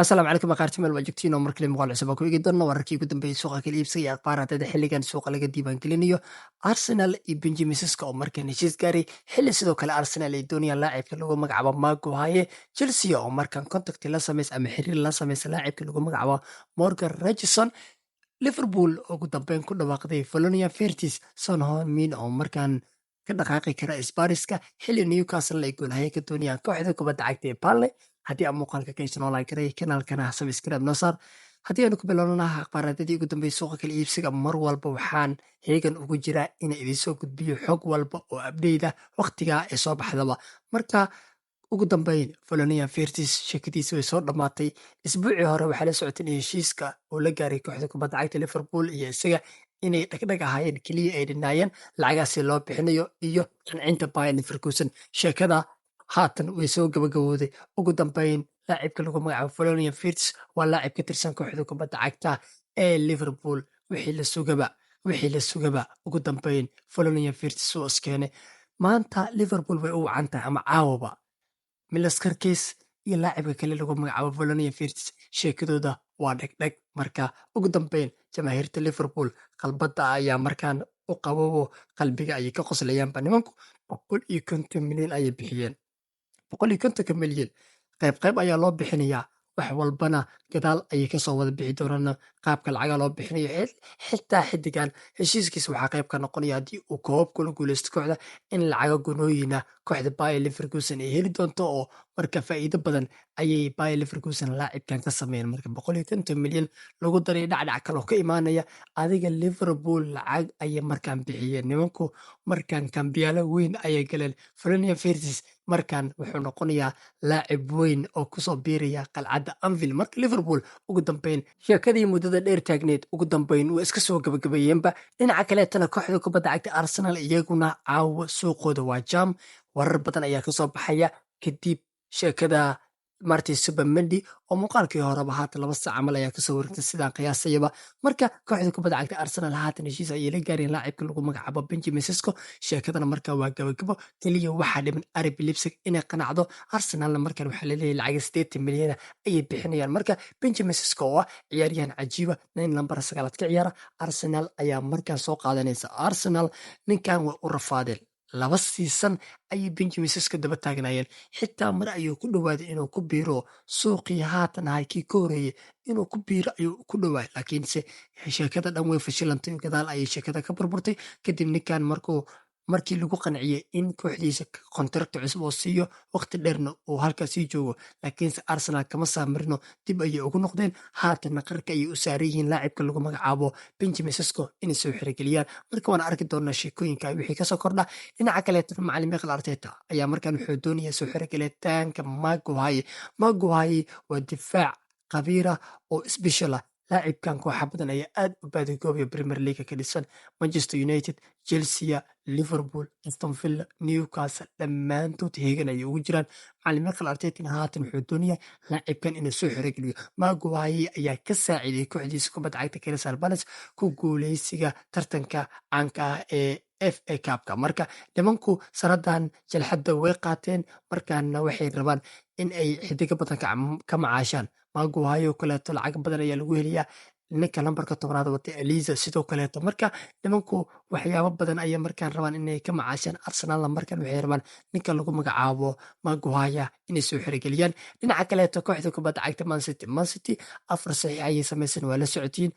Asalaamu calaykum akhyaarta, meel waa joogtiin oo markale muuqaal cusub aan ku eegi doonno wararkii ugu dambeeyay suuqa kala iibsiga iyo akhbaaraadada xilligan suuqa laga diiwaangelinayo. Arsenal iyo Benjamin Sesko oo markan heshiis gaaray, xilli sidoo kale Arsenal ay doonayaan laacibka lagu magacaabo Marc Guehi. Chelsea oo markan contact la sameys ama xiriir la sameysa laacibka lagu magacaabo Morgan Rogerson. Liverpool oo ugu dambeyn ku dhawaaqday Florian Wirtz. Son Heung-min oo markan ka dhaqaaqi kara Spurs-ka, xilli Newcastle ay goolhaye ka doonayaan kooxda kubadda cagta ee Burnley. Haddii aan muuqaalka ka heshan, like garay, kanaalkana subscribe noo saar. Haddii aanu ku bilownana akhbaaraadadii ugu dambeeyay suuqa kala iibsiga, mar walba waxaan heegan ugu jiraa inaan idiin gudbiyo xog walba oo update ah waqtigaa ee soo baxdaba. Marka ugu dambeyn, Florian Wirtz sheekadiisa way soo dhammaatay. Isbuucii hore waxaa la socotay in heshiiska uu la gaaray kooxda kubadda cagta Liverpool iyo isaga inay dhagdhag ahaayeen, keliya ay dhinaayeen lacagaasi loo bixinayo iyo qancinta Bayer Leverkusen. Sheekada haatan way soo gabagabooday. Ugu dambeyn, laacibka lagu magacaabo Florian Wirtz waa laacib ka tirsan kooxda kubadda cagta ee Liverpool. Wixii la sugaba, ugu dambeyn Florian Wirtz uu iskeenay. Maanta Liverpool way u wacan tahay ama caawaba. Milos Kerkez iyo laacibka kale lagu magacaabo Florian Wirtz sheekadooda waa dhegdheg. Marka ugu dambeyn, jamaahiirta Liverpool qalbada ayaa markaan u qabowo, qalbiga ayay ka qoslayaanba. Nimanku 150 milyan ayay bixiyeen. 150-ka milyan qayb qayb ayaa loo bixinayaa, wax walbana gadaal ayay kasoo wada bixi doonaan qaabka lacaga loo bixinayo. Xitaa xidigan heshiiskiisa waxaa qayb ka noqonaya haddii uu koobab kula guuleysto kooxda in lacaga gunooyina kooxda Bayer Leverkusen ay heli doonto, oo marka faa'iido badan ayay Bayer Leverkusen laacibkan ka sameeyeen. Marka 150 milyan lagu daray dhacdhac kaloo ka imaanaya, adiga Liverpool lacag ayay markaan bixiyeen. Nimanku markaan kambiyaalo weyn ayay galeen. Florian Wirtz markaan wuxuu noqonayaa laacib weyn oo kusoo biiraya qalcadda Anfield. Marka Liverpool ugu dambeyn sheekadii muddada dheer taagneed ugu dambeyn waa iska soo gabagabeeyeenba. Dhinaca kaleetana, kooxda kubadda cagta Arsenal iyaguna caawa suuqooda waa jam. Warar badan ayaa kasoo baxaya kadib sheekada Martin Zubimendi oo muuqaalkii horeba haatan 2 saac camal ayaa kasoo wareegtay sidaan qiyaasayaba. Marka kooxda kubadda cagta Arsenal haatan heshiis ayay la gaareen laacibka lagu magacaabo Benjamin Sesko. Sheekadana markaa waa gabagabo, keliya waxaa dhiman RB Leipzig inay qanacdo. Arsenalna markan waxaa laleeyahay lacaga 80 milyana ayay bixinayaan. Marka Benjamin Sesko oo ah ciyaaryahan cajiiba, nin lambar 9aad ka ciyaara, Arsenal ayaa markaan soo qaadanaysa. Arsenal ninkan way u rafaadeen, 2 season ayay Benjamin Sesko daba taagnaayeen. Xitaa mar ayuu ku dhowaaday inuu ku biiro suuqii haatan ahay kii ka horeeyey, inuu ku biiro ayuu ku dhowaaday, laakiinse sheekada dhan way fashilantay, gadaal ayay sheekada ka burburtay. Kadib ninkan markii lagu qanciyey in kooxdiisa contract cusub oo siiyo, waqti dheerna uu halkaas sii joogo, laakiinse Arsenal kama saamirno, dib ayay ugu noqdeen. Haatanna qarka ayay u saaran yihiin laacibka lagu magacaabo Benjamin Sesko inay soo xirigeliyaan. Marka waan arki doonaa sheekooyinka wixii kasoo kordha. Dhinaca kaleetana, macalin Mikel Arteta ayaa markaan wuxuu doonayaa soo xirigelitaanka Marc Guehi. Marc Guehi waa difaac khabiira oo special ah. Laacibkan kooxa badan ayaa aad u baadigoobaya Premier League ka dhisan: Manchester United, Chelsea, Liverpool, Aston Villa, Newcastle, dhammaantood heegan ayay ugu jiraan. Macalin Mikel Arteta haatan wuxuu doonayaa laacibkan inuu soo xerogeliyo. Marc Guehi ayaa ka saaciiday kooxdiisa kubadda cagta Crystal Palace ku guuleysiga tartanka caanka ah ee FA Cup-ka. Marka nimanku sanadan jalxadda way qaateen, markaana waxay rabaan in ay xidigo badan ka macaashaan. Marc Guehi oo kaleeto lacag badan ayaa lagu helayaa, ninka lambarka 10aad watay Olise sidoo kaleeto. Marka nimanku waxyaabo badan ayay markaan rabaan inay ka macaashaan. Arsenalna markan waxay rabaan ninka lagu magacaabo Marc Guehi inay soo xirigeliyaan. Dhinaca kaleeto, kooxda kubadda cagta Man City, Man City afar saxiix ayay samaysan, waa la socotiin.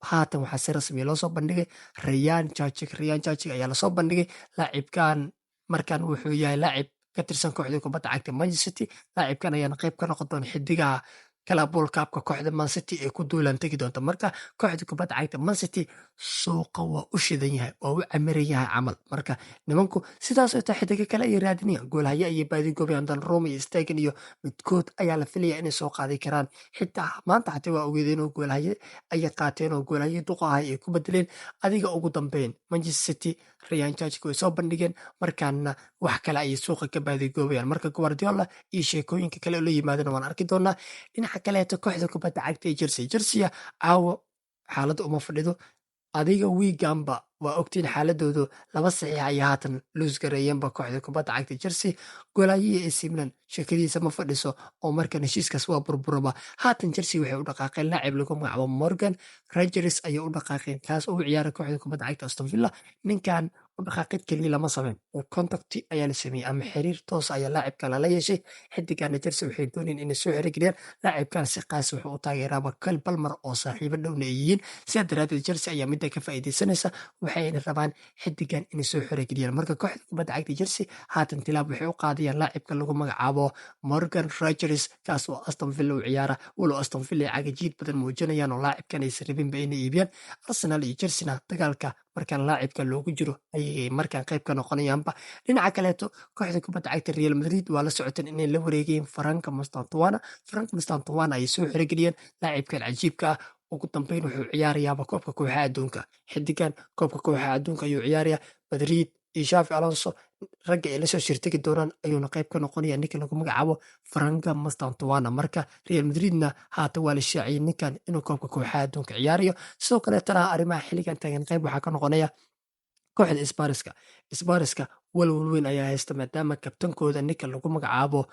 Haatan waxaa si rasmiya loo soo bandhigay Rayan Cherki. Rayan Cherki ayaa lasoo bandhigay. Laacibkan markan wuxuu yahay laacib ka tirsan kooxda kubadda cagta Manchester City. Laacibkan ayaana qayb ka noqon doona xidigaha Carabao Cup-ka kooxda Man City ee ku duulaan tegi doonta. Marka kooxda kubadda cagta Man City suuqa waa u shidan yahay, waa u camiran yahay camal. Marka nimanku sidaas oo taa xidigo kale ayay raadinayaan, goolhaye ayay baadigoobayaan. Donnarumma iyo Stegen iyo midkood ayaa la filaya inay soo qaadi karaan. Xitaa maanta xataa waa ogeedeen oo goolhaye ayay qaateen oo goolhaye duqa ahay ay ku bedeleen. Adiga ugu dambeyn, Manchester City Rayan Cherki way soo bandhigeen, markaana wax kale ayay suuqa ka baadigoobayaan. Marka Guardiola iyo sheekooyinka kale oo la yimaadana waan arki doonaa. Dhinaca kaleeto, kooxda kubadda cagta ee Chelsea, Chelsea caawo xaaladda uma fadhido. Adiga wiiganba waa ogtiin xaaladoodu, laba saxiix ayaa haatan luus gareeyeenba kooxda kubadda cagta Chelsea. Goolaayihii AC Milan sheekadiisa ma fadhiso oo markan heshiiskaas waa burburaba. Haatan Chelsea waxay u dhaqaaqeen laacib lagu magacaabo Morgan Rogers ayay u dhaqaaqeen, kaas oo u ciyaara kooxda kubadda cagta Aston Villa. Ninkan u dhaqaaqid keliya lama sameyn oo contact ayaa la sameeyey ama xiriir toos ayaa laacibka lala yeeshay. Xidigana Chelsea waxay doonayeen inay soo xirigeliyaan. Laacibkan si qaas wuxuu u taageeraaba Cole Palmer oo saaxiibo dhowna ay yihiin. Sidaa daraaddeed Chelsea ayaa midda ka faa'iidaysanaysa, waxayna rabaan xidigan inay soo xirigeliyaan. Marka kooxda kubadda cagta Chelsea haatan tilaab waxay u qaadayaan laacibka lagu magacaabo Morgan Rogers, kaas oo Aston Villa u ciyaara, walow Aston Villa ay cagajiid badan muujinayaan oo laacibkan aysan rabinba inay iibiyaan. Arsenal iyo Chelsea-na dagaalka markaan laacibka loogu jiro ayay markaan qayb ka noqonayaanba. Dhinaca kaleeto, kooxda kubadda cagta Real Madrid waa la socoteen inay la wareegeen Franco Mastantuono. Franco Mastantuono ayay soo xirigeliyeen. Laacibkan cajiibka ah ugu dambeyn wuxuu ciyaarayaaba koobka kooxaha adduunka. Xidigan koobka kooxaha adduunka ayuu ciyaarayaa. Madrid iyo Xabi Alonso ragga ay lasoo shirtagi doonaan ayuuna qayb ka noqonaya ninka lagu magacaabo Franco Mastantuono. Marka Real Madridna haatan waa la shaaciyey ninkan inuu koobka kooxaha adduunka ciyaarayo. Sidoo kaleetana arrimaha xilligan taagan qayb waxaa ka noqonaya kooxda Spurs-ka. Spurs-ka walwal weyn ayaa haysta, maadaama kabtankooda ninka lagu magacaabo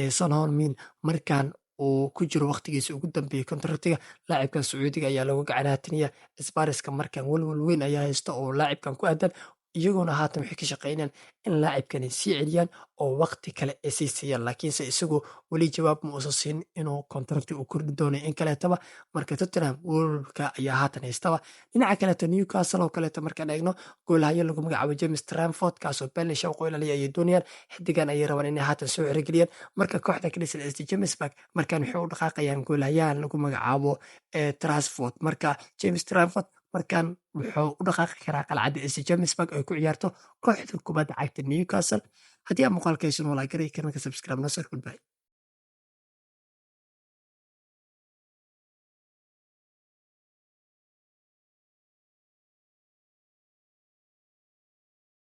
Son Heung-min markan uu ku jiro waqtigiisa ugu dambeeyey contract-iga. Laacibkan Sacuudiga ayaa lagu gacanaatinaya. Spurs-ka markan walwal weyn ayaa haysta oo laacibkan ku aadan, iyagoona haatan waxay ka shaqeynayaan in laacibkani sii celiyaan oo waqti kale ay sii siiyaan, laakiinse isagu weli jawaab ma uusan siin inuu contract-i uu kordhi doono in kaleetaba. Marka Tottenham walwalka ayaa haatan haystaba. Dhinaca kaleeto, Newcastle oo kaleeto markaan eegno, goolhayo lagu magacaabo James Trafford, kaasoo Burnley shawq u ilaaliya ayay doonayaan. Xidigan ayay rabaan inay haatan soo xirigeliyaan. Marka kooxda ka dhisan St James Park markaan waxay u dhaqaaqayaan goolhayahan lagu magacaabo Trafford. Marka James Trafford markan wuxuu u dhaqaaqi karaa qalcadda St James Park ay ku ciyaarto kooxda kubadda cagta Newcastle. Haddii aad muuqaalka heshin, walaa garay kanalka subscribe nasar. Goodbye.